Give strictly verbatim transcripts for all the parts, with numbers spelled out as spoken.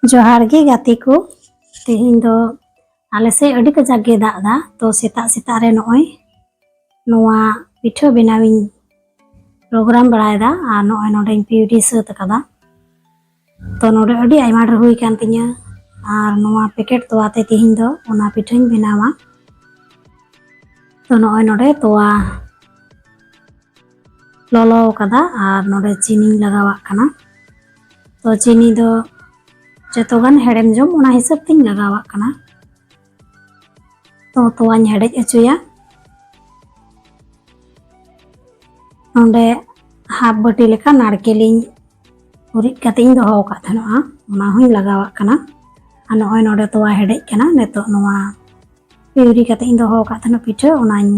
ᱡᱚᱦᱟᱨ ᱜᱮ ᱜᱟᱛᱮ ᱠᱚ᱾ ᱛᱮᱦᱮᱧ ᱫᱚ ᱟᱞᱮ ᱥᱮᱫ ᱟᱹᱰᱤ ᱠᱟᱡᱟᱠ ᱜᱮ ᱫᱟᱜ ᱮᱫᱟ᱾ ᱛᱚ ᱥᱮᱛᱟᱜ ᱥᱮᱛᱟᱜ ᱨᱮ ᱱᱚᱜᱼᱚᱭ ᱱᱚᱣᱟ ᱯᱤᱴᱷᱟᱹ ᱵᱮᱱᱟᱣᱤᱧ ᱯᱨᱳᱜᱨᱟᱢ ᱵᱟᱲᱟᱭᱮᱫᱟ᱾ ᱟᱨ ᱱᱚᱜᱼᱚᱭ ᱱᱚᱰᱮᱧ ᱯᱤᱣᱰᱤ ᱥᱟᱹᱛ ᱟᱠᱟᱫᱟ᱾ ᱛᱚ ᱱᱚᱰᱮ ᱟᱹᱰᱤ ᱟᱭᱢᱟ ᱰᱷᱮᱨ ᱦᱩᱭ ᱠᱟᱱ ᱛᱤᱧᱟᱹ᱾ ᱟᱨ ᱱᱚᱣᱟ ᱯᱮᱠᱮᱴ ᱛᱚᱣᱟ ᱛᱮ ᱛᱮᱦᱮᱧ ᱫᱚ ᱚᱱᱟ ᱯᱤᱴᱷᱟᱹᱧ ᱵᱮᱱᱟᱣᱟ᱾ ᱛᱚ ᱱᱚᱜᱼᱚᱭ ᱱᱚᱰᱮ ᱛᱚᱣᱟ ᱞᱚᱞᱚ ᱟᱠᱟᱫᱟ ᱟᱨ ᱱᱚᱰᱮ ᱪᱤᱱᱤᱧ ᱞᱟᱜᱟᱣᱟᱜ ᱠᱟᱱᱟ᱾ ᱛᱚ ᱪᱤᱱᱤ ᱫᱚ ᱡᱚᱛᱚ ᱜᱟᱱ ᱦᱮᱲᱮᱢ ᱡᱚᱢ ᱚᱱᱟ ᱦᱤᱥᱟᱹᱵ ᱛᱤᱧ ᱞᱟᱜᱟᱣᱟᱜ ᱠᱟᱱᱟ᱾ ᱛᱚ ᱛᱚᱣᱟᱧ ᱦᱮᱰᱮᱡ ᱦᱚᱪᱚᱭᱟ᱾ ᱱᱚᱰᱮ ᱦᱟᱯ ᱵᱟᱹᱴᱤ ᱞᱮᱠᱟ ᱱᱟᱲᱠᱮᱞᱤᱧ ᱩᱨᱤᱡ ᱠᱟᱛᱮ ᱤᱧ ᱫᱚᱦᱚ ᱟᱠᱟᱫ ᱛᱟᱦᱮᱱᱚᱜᱼᱟ, ᱚᱱᱟ ᱦᱚᱸᱧ ᱞᱟᱜᱟᱣᱟᱜ ᱠᱟᱱᱟ᱾ ᱟᱨ ᱱᱚᱜᱼᱚᱭ ᱱᱚᱰᱮ ᱛᱚᱣᱟ ᱦᱮᱰᱮᱡ ᱠᱟᱱᱟ᱾ ᱱᱤᱛᱚᱜ ᱱᱚᱣᱟ ᱯᱤᱣᱨᱤ ᱠᱟᱛᱮ ᱤᱧ ᱫᱚᱦᱚ ᱟᱠᱟᱫ ᱛᱟᱦᱮᱱᱟ ᱯᱤᱴᱷᱟᱹ, ᱚᱱᱟᱧ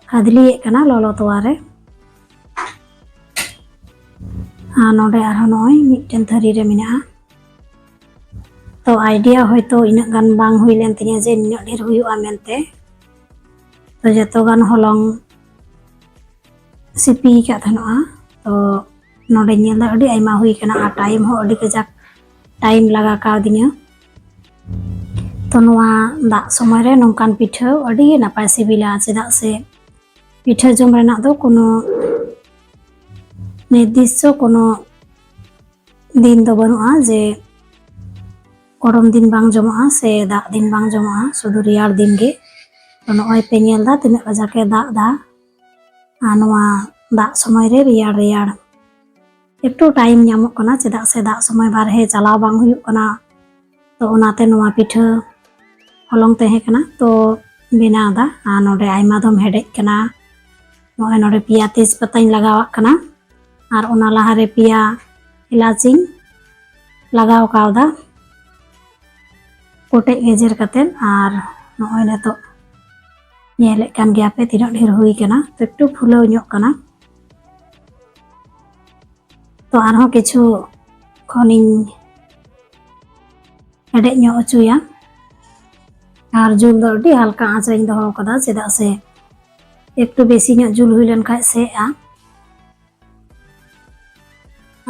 ᱠᱷᱟᱫᱽᱞᱮᱭᱮᱫ ᱠᱟᱱᱟ ᱞᱚᱞᱚ ᱛᱚᱣᱟ ᱨᱮ᱾ ᱟᱨ ᱱᱚᱰᱮ ᱟᱨᱦᱚᱸ ᱱᱚᱜᱼᱚᱭ ᱢᱤᱫᱴᱮᱱ ᱛᱷᱟᱹᱨᱤ ᱨᱮ ᱢᱮᱱᱟᱜᱼᱟ᱾ ᱛᱚ ᱟᱭᱰᱤᱭᱟ ᱦᱚᱭᱛᱳ ᱤᱱᱟᱹᱜ ᱜᱟᱱ ᱵᱟᱝ ᱦᱩᱭ ᱞᱮᱱ ᱛᱤᱧᱟᱹ ᱡᱮ ᱱᱤᱱᱟᱹᱜ ᱰᱷᱮᱨ ᱦᱩᱭᱩᱜᱼᱟ ᱢᱮᱱᱛᱮ᱾ ᱛᱚ ᱡᱚᱛᱚ ᱜᱟᱱ ᱦᱚᱞᱚᱝ ᱥᱤᱯᱤ ᱟᱠᱟᱫ ᱛᱟᱦᱮᱱᱚᱜᱼᱟ᱾ ᱛᱚ ᱱᱚᱰᱮᱧ ᱧᱮᱞ ᱮᱫᱟ ᱟᱹᱰᱤ ᱟᱭᱢᱟ ᱦᱩᱭ ᱠᱟᱱᱟ ᱟᱨ ᱴᱟᱭᱤᱢ ᱦᱚᱸ ᱟᱹᱰᱤ ᱠᱟᱡᱟᱠ ᱴᱟᱭᱤᱢ ᱞᱟᱜᱟᱣ ᱠᱟᱣᱫᱤᱧᱟᱹ᱾ ᱛᱚ ᱱᱚᱣᱟ ᱫᱟᱜ ᱥᱚᱢᱚᱭ ᱨᱮ ᱱᱚᱝᱠᱟᱱ ᱯᱤᱴᱷᱟᱹ ᱟᱹᱰᱤ ᱱᱟᱯᱟᱭ ᱥᱤᱵᱤᱞᱟ, ᱪᱮᱫᱟᱜ ᱥᱮ ᱯᱤᱴᱷᱟᱹ ᱡᱚᱢ ᱨᱮᱱᱟᱜ ᱫᱚ ᱠᱳᱱᱳ ᱱᱤᱨᱫᱤᱥᱴᱚ ᱠᱳᱱᱳ ᱫᱤᱱ ᱫᱚ ᱵᱟᱹᱱᱩᱜᱼᱟ ᱡᱮ ᱜᱚᱨᱚᱢ ᱫᱤᱱ ᱵᱟᱝ ᱡᱚᱢᱚᱜᱼᱟ ᱥᱮ ᱫᱟᱜ ᱫᱤᱱ ᱵᱟᱝ ᱡᱚᱢᱚᱜᱼᱟ, ᱥᱩᱫᱷᱩ ᱨᱮᱭᱟᱲ ᱫᱤᱱ ᱜᱮ᱾ ᱛᱚ ᱱᱚᱜᱼᱚᱭ ᱯᱮ ᱧᱮᱞ ᱮᱫᱟ ᱛᱤᱱᱟᱹᱜ ᱠᱟᱡᱟᱠ ᱮ ᱫᱟᱜ ᱮᱫᱟ᱾ ᱟᱨ ᱱᱚᱣᱟ ᱫᱟᱜ ᱥᱚᱢᱚᱭ ᱨᱮ ᱨᱮᱭᱟᱲ ᱨᱮᱭᱟᱲ ᱮᱠᱴᱩ ᱴᱟᱭᱤᱢ ᱧᱟᱢᱚᱜ ᱠᱟᱱᱟ, ᱪᱮᱫᱟᱜ ᱥᱮ ᱫᱟᱜ ᱥᱚᱢᱚᱭ ᱵᱟᱨᱦᱮ ᱪᱟᱞᱟᱣ ᱵᱟᱝ ᱦᱩᱭᱩᱜ ᱠᱟᱱᱟ᱾ ᱛᱚ ᱚᱱᱟᱛᱮ ᱱᱚᱣᱟ ᱯᱤᱴᱷᱟᱹ ᱦᱚᱞᱚᱝ ᱛᱟᱦᱮᱸ ᱠᱟᱱᱟ, ᱛᱚ ᱵᱮᱱᱟᱣ ᱮᱫᱟ᱾ ᱟᱨ ᱱᱚᱰᱮ ᱟᱭᱢᱟ ᱫᱚᱢ ᱦᱮᱰᱮᱡ ᱠᱟᱱᱟ᱾ ᱱᱚᱜᱼᱚᱭ ᱱᱚᱰᱮ ᱯᱮᱭᱟ ᱛᱮᱡᱽ ᱯᱟᱛᱟᱧ ᱞᱟᱜᱟᱣᱟᱜ ᱠᱟᱱᱟ ᱟᱨ ᱚᱱᱟ ᱞᱟᱦᱟᱨᱮ ᱯᱮᱭᱟ ᱮᱞᱟᱪᱤᱧ ᱞᱟᱜᱟᱣ ᱠᱟᱣᱫᱟ ᱠᱚᱴᱮᱡ ᱜᱮᱡᱮᱨ ᱠᱟᱛᱮᱫ᱾ ᱟᱨ ᱱᱚᱜᱼᱚᱭ ᱱᱤᱛᱚᱜ ᱧᱮᱞᱮᱫ ᱠᱟᱱ ᱜᱮᱭᱟ ᱯᱮ ᱛᱤᱱᱟᱹᱜ ᱰᱷᱮᱨ ᱦᱩᱭ ᱠᱟᱱᱟ, ᱛᱚ ᱮᱠᱴᱩ ᱯᱷᱩᱞᱟᱹᱣ ᱧᱚᱜ ᱠᱟᱱᱟ᱾ ᱛᱚ ᱟᱨᱦᱚᱸ ᱠᱤᱪᱷᱩ ᱠᱷᱚᱱᱤᱧ ᱦᱮᱰᱮᱡ ᱧᱚᱜ ᱦᱚᱪᱚᱭᱟ᱾ ᱟᱨ ᱡᱩᱞ ᱫᱚ ᱟᱹᱰᱤ ᱦᱟᱞᱠᱟ ᱟᱸᱪ ᱨᱮᱧ ᱫᱚᱦᱚ ᱟᱠᱟᱫᱟ, ᱪᱮᱫᱟᱜ ᱥᱮ ᱮᱠᱴᱩ ᱵᱮᱥᱤ ᱧᱚᱜ ᱡᱩᱞ ᱦᱩᱭ ᱞᱮᱱᱠᱷᱟᱱ ᱥᱮᱜᱼᱟ᱾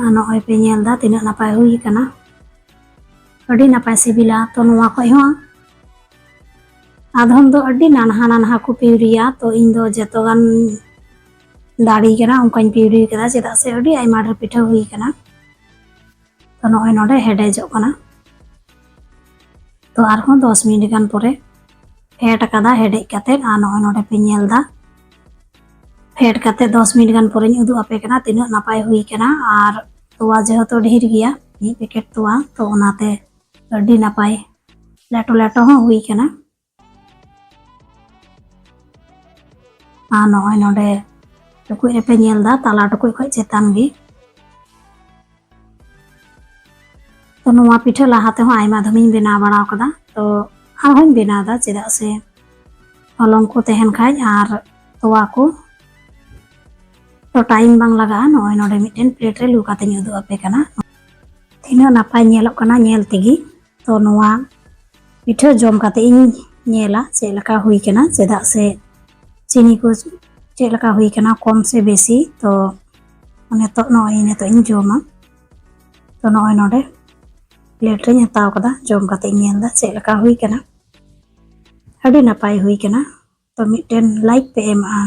ᱟᱨ ᱱᱚᱜᱼᱚᱭ ᱯᱮ ᱧᱮᱞ ᱮᱫᱟ ᱛᱤᱱᱟᱹᱜ ᱱᱟᱯᱟᱭ ᱦᱩᱭ ᱟᱠᱟᱱᱟ᱾ ᱟᱹᱰᱤ ᱱᱟᱯᱟᱭ ᱥᱤᱵᱤᱞᱟ᱾ ᱛᱚ ᱱᱚᱣᱟ ᱠᱷᱚᱡ ᱦᱚᱸ ᱟᱫᱷᱚᱢ ᱫᱚ ᱟᱹᱰᱤ ᱱᱟᱱᱦᱟ ᱱᱟᱱᱦᱟ ᱠᱚ ᱯᱤᱣᱨᱤᱭᱟ, ᱛᱚ ᱤᱧ ᱫᱚ ᱡᱚᱛᱚ ᱜᱟᱱ ᱫᱟᱲᱮ ᱠᱟᱱᱟ ᱚᱱᱠᱟᱧ ᱯᱤᱣᱨᱤ ᱠᱟᱫᱟ, ᱪᱮᱫᱟᱜ ᱥᱮ ᱟᱹᱰᱤ ᱟᱭᱢᱟ ᱰᱷᱮᱨ ᱯᱤᱴᱷᱟᱹ ᱦᱩᱭ ᱠᱟᱱᱟ᱾ ᱛᱚ ᱱᱚᱜᱼᱚᱭ ᱱᱚᱰᱮ ᱦᱮᱰᱮᱡᱚᱜ ᱠᱟᱱᱟ᱾ ᱛᱚ ᱟᱨᱦᱚᱸ ᱫᱚᱥ ᱢᱤᱱᱤᱴ ᱜᱟᱱ ᱯᱚᱨᱮ ᱯᱷᱮᱰ ᱟᱠᱟᱫᱟ ᱦᱮᱰᱮᱡ ᱠᱟᱛᱮ, ᱟᱨ ᱱᱚᱜᱼᱚᱭ ᱱᱚᱰᱮ ᱯᱮ ᱧᱮᱞ ᱮᱫᱟ ᱯᱷᱮᱰ ᱠᱟᱛᱮ ᱫᱚᱥ ᱢᱤᱱᱤᱴ ᱜᱟᱱ ᱯᱚᱨᱮᱧ ᱩᱫᱩᱜ ᱟᱯᱮ ᱠᱟᱱᱟ ᱛᱤᱱᱟᱹᱜ ᱱᱟᱯᱟᱭ ᱦᱩᱭ ᱠᱟᱱᱟ᱾ ᱟᱨ ᱛᱚᱣᱟ ᱡᱮᱦᱮᱛᱩ ᱰᱷᱮᱨ ᱜᱮᱭᱟ, ᱢᱤᱫ ᱯᱮᱠᱮᱴ ᱛᱚᱣᱟ, ᱛᱚ ᱚᱱᱟᱛᱮ ᱟᱹᱰᱤ ᱱᱟᱯᱟᱭ ᱞᱮᱴᱚ ᱞᱮᱴᱚ ᱦᱚᱸ ᱦᱩᱭ ᱠᱟᱱᱟ᱾ ᱟᱨ ᱱᱚᱜᱼᱚᱭ ᱱᱚᱰᱮ ᱴᱩᱠᱩᱡ ᱨᱮᱯᱮ ᱧᱮᱞ ᱮᱫᱟ, ᱛᱟᱞᱟ ᱴᱩᱠᱩᱡ ᱠᱷᱚᱱ ᱪᱮᱛᱟᱱ ᱜᱮ᱾ ᱛᱚ ᱱᱚᱣᱟ ᱯᱤᱴᱷᱟᱹ ᱞᱟᱦᱟ ᱛᱮᱦᱚᱸ ᱟᱭᱢᱟ ᱫᱷᱚᱢᱤᱧ ᱵᱮᱱᱟᱣ ᱵᱟᱲᱟ ᱟᱠᱟᱫᱟ, ᱛᱚ ᱟᱨᱦᱚᱸᱧ ᱵᱮᱱᱟᱣ ᱮᱫᱟ, ᱪᱮᱫᱟᱜ ᱥᱮ ᱦᱚᱞᱚᱝ ᱠᱚ ᱛᱟᱦᱮᱱ ᱠᱷᱟᱡ ᱟᱨ ᱛᱚᱣᱟ ᱠᱚ, ᱛᱚ ᱴᱟᱭᱤᱢ ᱵᱟᱝ ᱞᱟᱜᱟᱜᱼᱟ᱾ ᱱᱚᱜᱼᱚᱭ ᱱᱚᱰᱮ ᱢᱤᱫᱴᱮᱱ ᱯᱞᱮᱴ ᱨᱮ ᱞᱩ ᱠᱟᱛᱮᱧ ᱩᱫᱩᱜ ᱟᱯᱮ ᱠᱟᱱᱟ ᱛᱤᱱᱟᱹᱜ ᱱᱟᱯᱟᱭ ᱧᱮᱞᱚᱜ ᱠᱟᱱᱟ ᱧᱮᱞ ᱛᱮᱜᱮ᱾ ᱛᱚ ᱱᱚᱣᱟ ᱯᱤᱴᱷᱟᱹ ᱡᱚᱢ ᱠᱟᱛᱮ ᱤᱧ ᱧᱮᱞᱟ ᱪᱮᱫ ᱞᱮᱠᱟ ᱦᱩᱭ ᱠᱟᱱᱟ, ᱪᱮᱫᱟᱜ ᱥᱮ ᱪᱤᱱᱤ ᱠᱚ ᱪᱮᱫ ᱞᱮᱠᱟ ᱦᱩᱭ ᱠᱟᱱᱟ, ᱠᱚᱢ ᱥᱮ ᱵᱮᱥᱤ᱾ ᱛᱚ ᱱᱤᱛᱚᱜ ᱱᱚᱜᱼᱚᱭ ᱱᱤᱛᱚᱜ ᱤᱧ ᱡᱚᱢᱟ᱾ ᱛᱚ ᱱᱚᱜᱼᱚᱭ ᱱᱚᱰᱮ ᱯᱞᱮᱴ ᱨᱮᱧ ᱦᱟᱛᱟᱣ ᱠᱟᱫᱟ, ᱡᱚᱢ ᱠᱟᱛᱮ ᱤᱧ ᱧᱮᱞ ᱮᱫᱟ ᱪᱮᱫ ᱞᱮᱠᱟ ᱦᱩᱭ ᱠᱟᱱᱟ᱾ ᱟᱹᱰᱤ ᱱᱟᱯᱟᱭ ᱦᱩᱭ ᱠᱟᱱᱟ᱾ ᱛᱚ ᱢᱤᱫᱴᱮᱱ ᱞᱟᱭᱤᱠ ᱯᱮ ᱮᱢᱟᱜᱼᱟ᱾